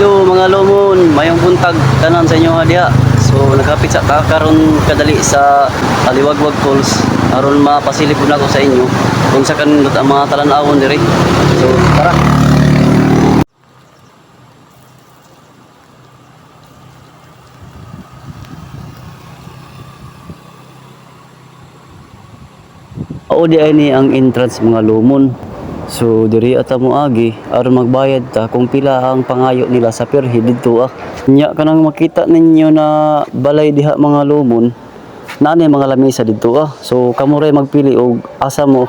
Hello mga lomon, mayong buntag tanan sa inyo ha diha. So nagkapit sa ta karon kadali sa Aliwagwag Falls aron mapasilip pud nako sa inyo kung sa kanindot ang mga talan-awon diri. So tara. Ao di ay ni ang entrance mga lumon. So diri ata mo agi aron magbayad ta kung pila ang pangayo nila sa per head didto ah. Nya kanang makita ninyo na balay diha mga lumon, naa ni mga lamesa didto ah. So kamo ray magpili og asa mo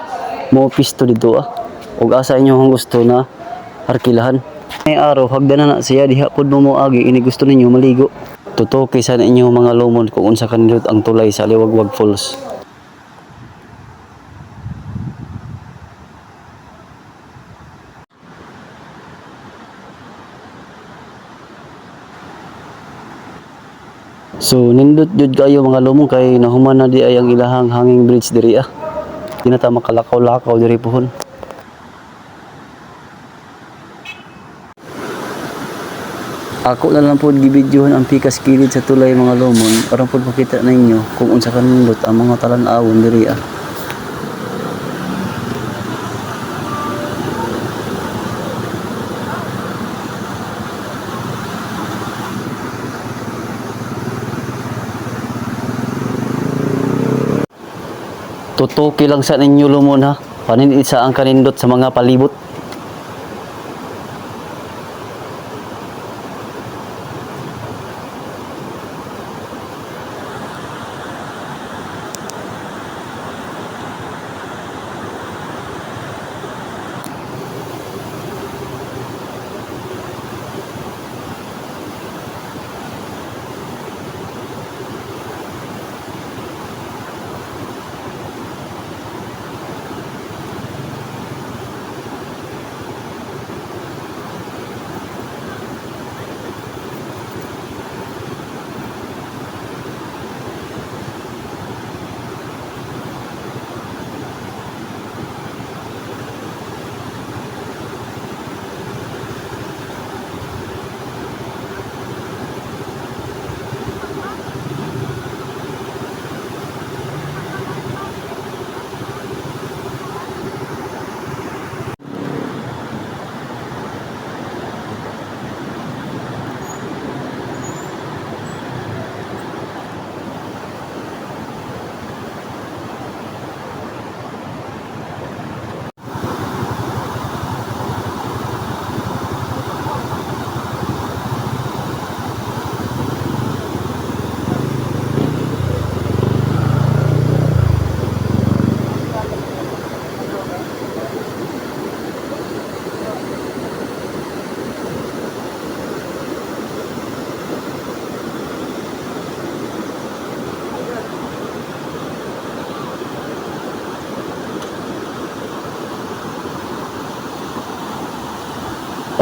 mo pisto didto ah. Og asa inyo ang gusto na arkilahan. May araw hagdanan na siya diha pud mo moagi ini gusto ninyo maligo. Tutuki sa ninyo mga lumon kung unsa kanindot ang tulay sa Aliwagwag Falls. So nindot jud kayo mga lumong kay nahuman na di ay ang ilahang hanging bridge diri ah. Di na ta makalakaw-lakaw diri pohon. Ako na lang pod gibidyohan ang pikas kilid sa tulay mga lumon aron pod makita ninyo kung unsa kanindot ang mga talan-awon diri ah. Tutuki lang sa ninyo lumon ha. Paninit sa ang kanindot sa mga palibot.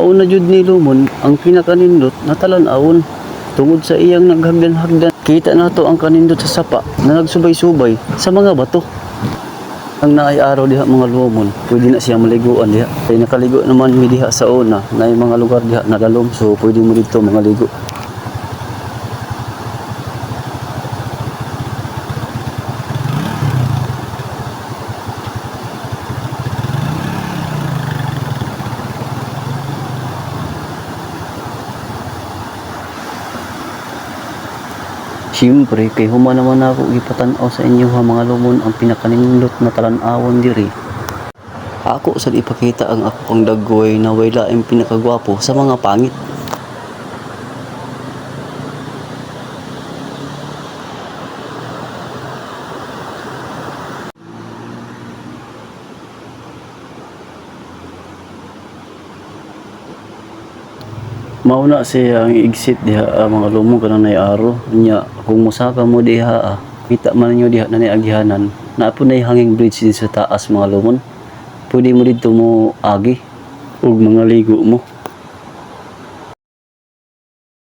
Auna jud ni Lumon ang pinakanindot na talan-awon tungod sa iyang naghagdan-hagdan. Kita nato ang kanindot sa sapa na nagsubay-subay sa mga bato. Ang naay araw diha mga lumon, pwede na siya maliguan diha. Kay nakaligo naman mi diha sa una, naay mga lugar diha na lalom, so pwede mo dito mga ligo. Siyempre, kay human naman ako gipatan-aw sa inyo ha mga lumon ang pinakanindot na talan-awon diri. Ako sad ipakita ang ako kang daggoy na way laing pinakagwapo sa mga pangit. Mauna siya ang exit diha ah, mga lumon kanang nay aro nya kung mosaka mo diha ah, kita man ninyo diha na nay agihanan naa po nay hanging bridge din sa taas mga lumon, pwede mo didto mo agi ug mga ligo mo.